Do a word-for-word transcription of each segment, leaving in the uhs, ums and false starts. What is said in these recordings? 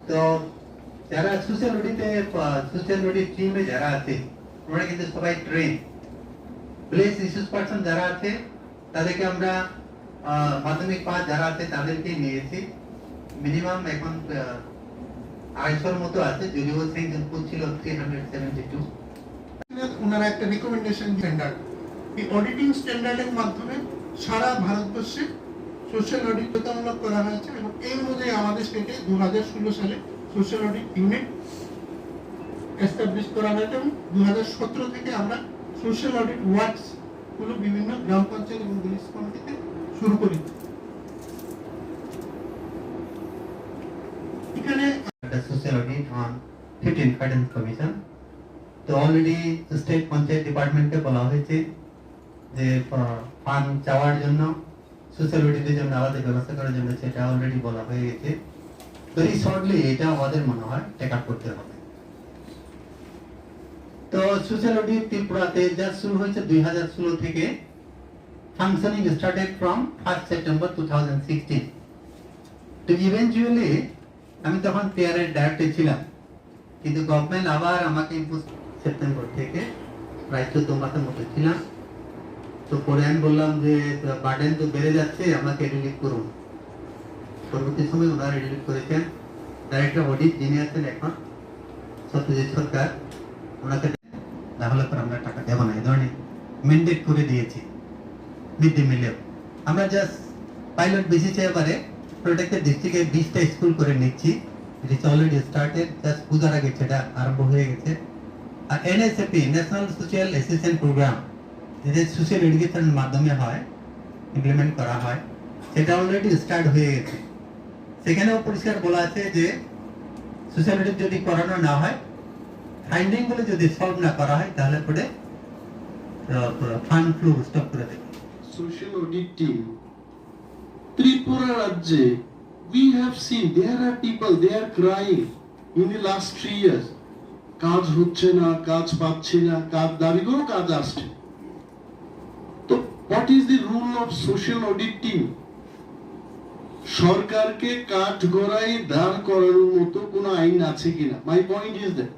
তো যারা সোশ্যাল অডিটে, আহ, সোশ্যাল অডিট টিমে যারা আছে, ওনারা কিন্তু সবাই ট্রেন। প্লেস রিসোর্স পার্সন যারা আছে, তাদেরকে আমরা, আহ, মাধ্যমিক পাস যারা আছে, তাদেরকে নিয়েছি। মিনিমাম এখন, আহ, আড়াইশোর মতো আছে, যদিও সেন্ট্রাল ছিল থ্রি হান্ড্রেড সেভেন্টি টু। ওনারা একটা রিকমেন্ডেশন স্ট্যান্ডার্ড, এই অডিটিং স্ট্যান্ডার্ডের মাধ্যমে সারা ভারতবর্ষে সোশ্যাল অডিট বাধ্যতামূলক করা হয়েছে এবং এই অনুযায়ী আমাদের স্টেটে দু হাজার ষোলো সালে সোশ্যাল অডিট ইউনিট এস্টাবলিশ করা হয়েছে এবং দু হাজার সতেরো থেকে আমরা সোশ্যাল অডিট ওয়ার্কস গুলো বিভিন্ন গ্রাম পঞ্চায়েত এবং ভিলেজ কমিটিতে শুরু করি। এখানে The social audit on fifteen Guidance Commission। তো অলরেডি স্টেট পঞ্চায়েত ডিপার্টমেন্টকে বলা হয়েছে যে, আহ, ফান্ড চাওয়ার জন্য, সোশ্যাল অডিটের জন্য আলাদা ব্যবস্থা করার জন্য, সেটা অলরেডি বলা হয়ে গেছে। ভেরি শর্টলি এটা আমাদের মনে হয় টেক আপ করতে হবে। তো সোশ্যাল অডিট ত্রিপুরাতে যা শুরু হয়েছে দুই হাজার ষোলো থেকে, functioning started from first September two thousand sixteen। তো ইভেনচুয়ালি আমি তখন পিআরআই ডাইরেক্টর ছিলাম, কিন্তু গভর্নমেন্ট আবার আমাকে ইম্পোজ সেপ্টেম্বর থেকে প্রায় চোদ্দ মাসের মতো ছিলাম। তো পরে আমি বললাম যে, "বার্ডেন তো বেড়ে যাচ্ছে, আমাকে রিলিভ করুন।" পরবর্তী সময় ওনারা রিলিভ করেছেন। ডাইরেক্টর অডিট যিনি আছেন এখন, সত্যজিৎ সরকার, ওনাকে, "না হলে পরে আমরা টাকা দেবো না", এই ধরনের ম্যান্ডেট করে দিয়েছি। মিড ডে মিলেও আমরা জাস্ট পাইলট বেসিসে এবারে প্রত্যেকটা ডিস্ট্রিক্টে বিশটা স্কুল করে নিচ্ছি। It is already started, just পূজার আগে সেটা আরম্ভ হয়ে গেছে। আর NSAP, national social assistance programme, যেটা সোশ্যাল এডুকেশনের মাধ্যমে হয়, ইমপ্লিমেন্ট করা হয়, সেটা অলরেডি স্টার্ট হয়ে গেছে। সেখানেও পরিষ্কার বলা আছে যে সোশ্যাল অডিট যদি করানো না হয়, ফাইন্ডিংগুলো যদি সলভ না করা হয়, তাহলে পরে ফান্ড ফ্লো স্টপ করে দেবে। সোশ্যাল অডিট টিম ত্রিপুরা রাজ্যে, we have seen, there are people, they are crying in the last three years। কাজ হচ্ছে না, কাজ পাচ্ছি না, কাজ দাবি করো, কাজ আসছে। তো what is the role of social audit team? সরকারকে কাঠগড়ায় দাঁড় করানোর মতো কোনো আইন আছে কিনা? My point is that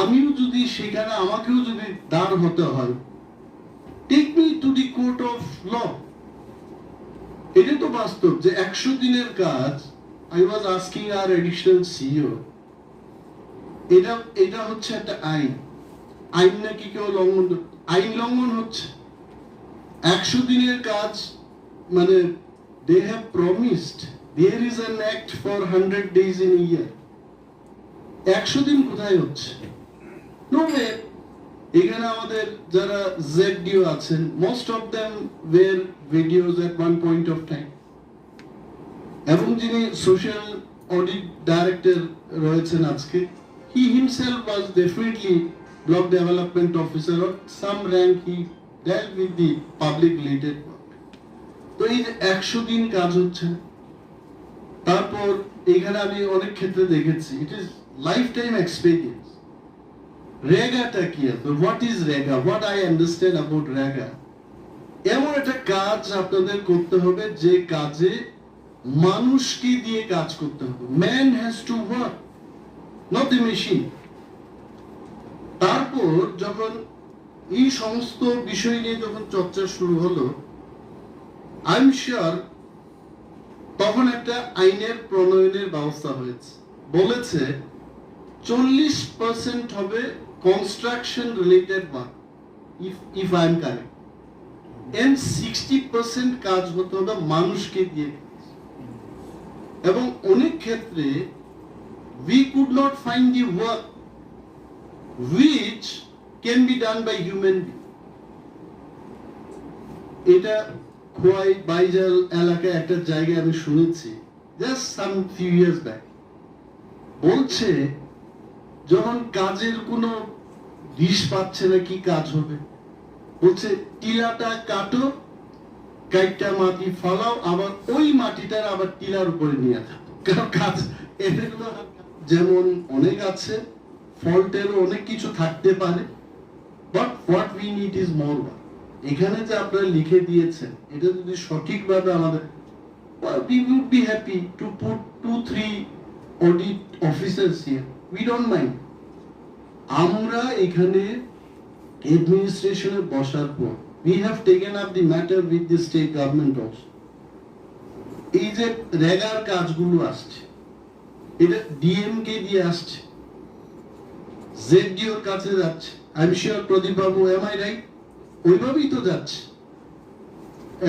আমিও যদি সেখানে, আমাকেও যদি দাঁড় হতে হয়, take me to the court of law। এটা তো বাস্তব যে একশো দিনের কাজ, I was asking our additional CEO, এটা, এটা হচ্ছে একটা আইন। আইন নাকি কেউ লঙ্ঘন করে? আইন লঙ্ঘন হচ্ছে। একশো দিনের কাজ, মানে, they have promised, there is an act for hundred days in a year। একশো দিন কোথায় হচ্ছে? No way. এখানে আমাদের যারা জেডডিও আছেন, most of them wear videos at one point of time। এবং যিনি সোশ্যাল অডিট ডাইরেক্টর রয়েছেন আজকে, he himself was definitely block development officer or some rank, he dealt with the public related work। তো এই যে একশো দিন কাজ হচ্ছে না, তারপর এখানে আমি অনেক ক্ষেত্রে দেখেছি, it is lifetime experience। রেগাটা কি আছে? What is REGA? What I understand about রেগা, এমন একটা কাজ আপনাদের করতে হবে যে কাজে মানুষকে দিয়ে কাজ করতে হবে। Man has to work, not the machine। তারপর যখন এই সমস্ত বিষয় নিয়ে যখন চর্চা শুরু হলো, আই এম শিওর তখন একটা আইনের প্রণয়নের ব্যবস্থা হয়েছে। বলেছে চল্লিশ পার্সেন্ট হবে construction related work, if, if I am correct, and sixty percent কাজ হতে হবে মানুষকে দিয়ে। এবং অনেক ক্ষেত্রে we could not find the work which can be done by human being। এটা খোয়াই বাইজাল এলাকায় একটা জায়গায় আমি শুনেছি, just some few years back। বলছে যখন কাজের কোনো দিশ পাচ্ছে না, কি কাজ হবে, বলছে টিলাটা কাটো, কাইটটা মাটি ফালাও, আবার ওই মাটিটার আবার টিলার উপরে নিয়ে থাকো, কারণ কাজ এগুলো যেমন অনেক আছে, ফল্টেরও অনেক কিছু থাকতে পারে, but what we need is more work। এখানে যে আপনারা লিখে দিয়েছেন, এটা যদি সঠিকভাবে আমাদের, well, we would be happy to put two, three Audit officers here, we don't mind. আমরা এখানে অ্যাডমিনিস্ট্রেশনে বসার পর we have taken up the matter with the state government also. এই যে রেগার কাজগুলো আসছে, এটা ডিএমকে দিয়ে আসছে, জেডডিওর কাছে যাচ্ছে। I am sure Pradip Babu, M I right? ওইভাবেই তো যাচ্ছে।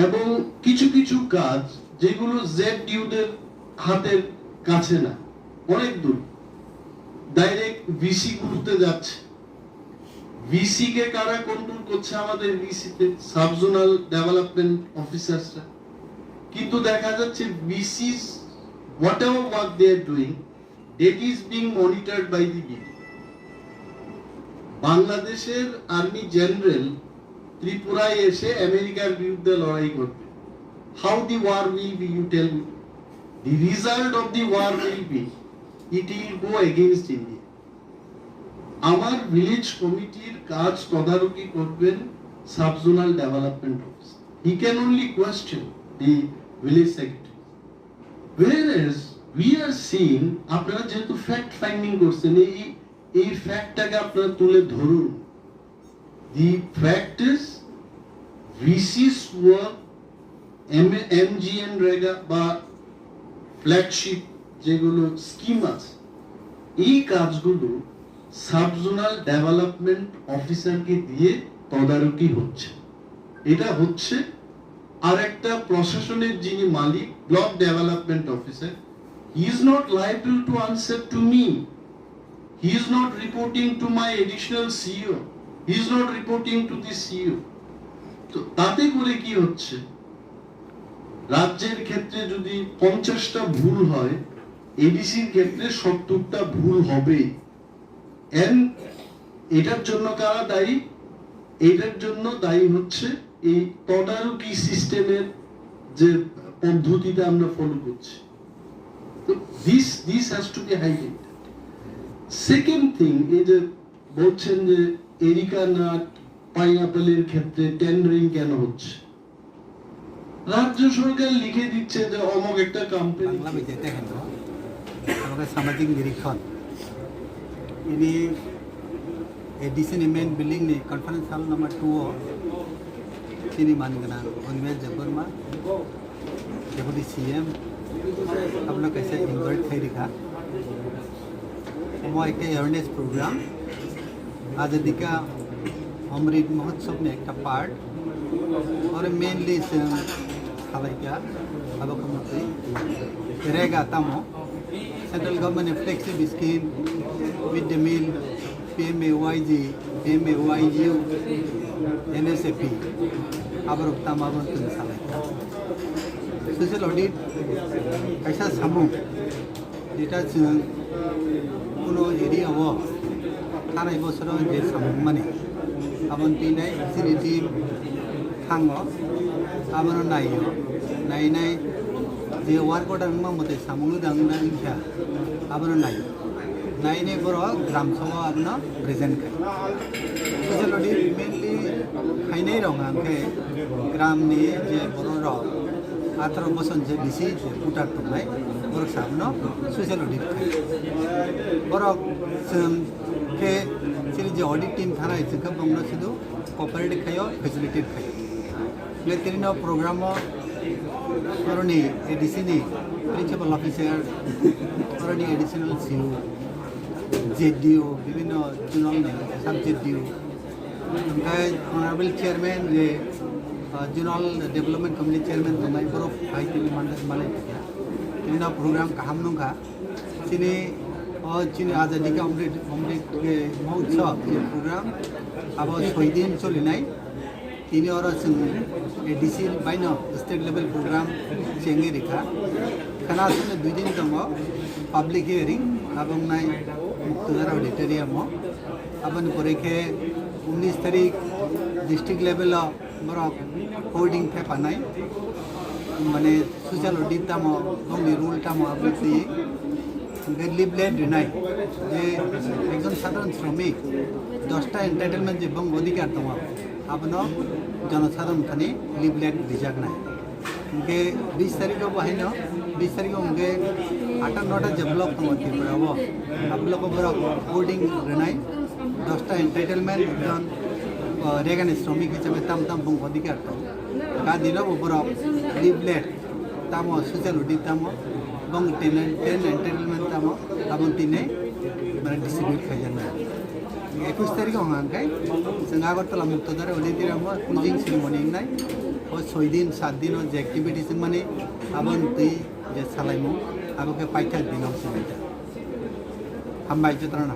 এবং কিছু কিছু কাজ যেগুলো জেডডিওদের হাতের কাছে না, অনেক দূর, ডাইরেক্ট ভিসি গুলোতে যাচ্ছে। ভিসি কে কারা কন্ট্রোল করছে? আমাদের ভিসিতে সাবজোনাল ডেভেলপমেন্ট অফিসার্সরা। কিন্তু দেখা যাচ্ছে, VCs, whatever work they are doing, that is being monitored by the BD. বাংলাদেশের আর্মি জেনারেল ত্রিপুরায় এসে আমেরিকার বিরুদ্ধে লড়াই করবে। How the war will be, you tell me? The result of the war will be, it will go against India. আমার ভিলেজ কমিটির কাজ তদারকি করবেন subzonal development officer. He can only question the village secretary. Whereas we are seeing, আপনারা যেহেতু fact finding করছেন, এই এই ফ্যাক্টটাকে আপনারা তুলে ধরুন। The fact is, VCs work, MGNREGA বা ফ্ল্যাগশিপ যেগুলো স্কিম আছে, এই কাজগুলো সাবজোনাল ডেভেলপমেন্ট অফিসারকে দিয়ে তদারকি হচ্ছে। এটা হচ্ছে আর একটা প্রশাসনের যিনি মালিক, block development officer, he is not liable to answer to me. He is not reporting to my additional CEO, he is not reporting to the CEO. তো তাতে করে কি হচ্ছে, রাজ্যের ক্ষেত্রে যদি পঞ্চাশটা ভুল হয়, এডিসির ক্ষেত্রে সত্তরটা ভুল হবেই। এন্ড এটার জন্য কারা দায়ী? এটার জন্য দায়ী হচ্ছে এই তদারকি সিস্টেমের যে পদ্ধতিটা আমরা ফলো করছি। তো this this has to be highlighted. Second thing, এই যে বলছেন যে এরিকা নাট, পাইনাপেলের ক্ষেত্রে টেন্ডারিং কেন হচ্ছে? রাজ্য সরকার লিখে দিচ্ছে যে অমুক একটা কোম্পানি। বাংলা বেঁচে দেখেন তো, আমাদের সামাজিক নিরীক্ষণ। Ini ADC ni main building ni conference hall number two o chini manganang Animesh Debbarma, Deputy CM, abono kaisa invite khai rikha. Omo ekta awareness program, Azadi Ka Amrit Mahotsav ni ekta part. Oro mainly chwng salaikha, abo khe motwi rega tamo. Central government ni flagship scheme, mid day meal, PMAY-G, PMAY-U, NSAP, aborok tamo abo tong salaikha. Social audit kaisa samung, jeta chwng kuno area o thanai bosoro je samung mani, aboni twi nai chini team thango, abono naio, nainai je work order wngma mote samung no dang na wngkha, abono naio. Nainai borok gram sabha abono present khai. Social audit mainly khainai rok hwnkhe gram ni je borok rok atharo bosor je bisi je voter tongnai, borok sabno social audit khai. Borok chwng khe chini je audit team thanai chwng khe bongno sidu cooperate khaio, facilitate khaio. Hwnkhe tini no program o oroni ADC ni principal officer, oroni additional CO, ZDO, bibhinno zonal ni sub ZDO, hwnkhe honorable chairman je, ah, zonal development committee chairman tongnai, borok hai tini manlai, manlai tini no program kaham nungkha. Chini, o chini Azadi Ka Amrit, Amrit, eh, Mahotsav je program, abo soi din cholinai. Tini oro chwng ADC baino state level program chengwi rikha. Khana aswkno dui din tongo, public hearing, abo wngnai Muktujar auditorium o. Aboni pore khe unis tarik district level o borok holding khe panai, mane social audit tamo, bongni rule tamo, aboni twi hwnkhe leaflet rinai, je ekjon sadharon sromik dosta entitlement je bong odhikar tongo, abono jonosadharon thani leaflet rijaknai. Hwnkhe bis tarikho bo haino, bis tarikho hwnkhe Atta nota je block tongo Tripura o, a block o borok boarding rwnai, dosta entitlement, ekjon, uh, regan sromik hisabe tam tam bung odhikar tongo. Ka dino bo borok leaflet tamo, social audit tamo, bong ten, ten entitlement tamo, abon tine mane distribute khaijaknai. Ekush tarikh o hwnka hwnkhe chwng Agartala Muktadhara auditorium o closing ceremony wngnai. O soi din, sat din o je activities wngmani abon twi je salaimung, abo khe paithak dino swngwi ta. Hambai jotono.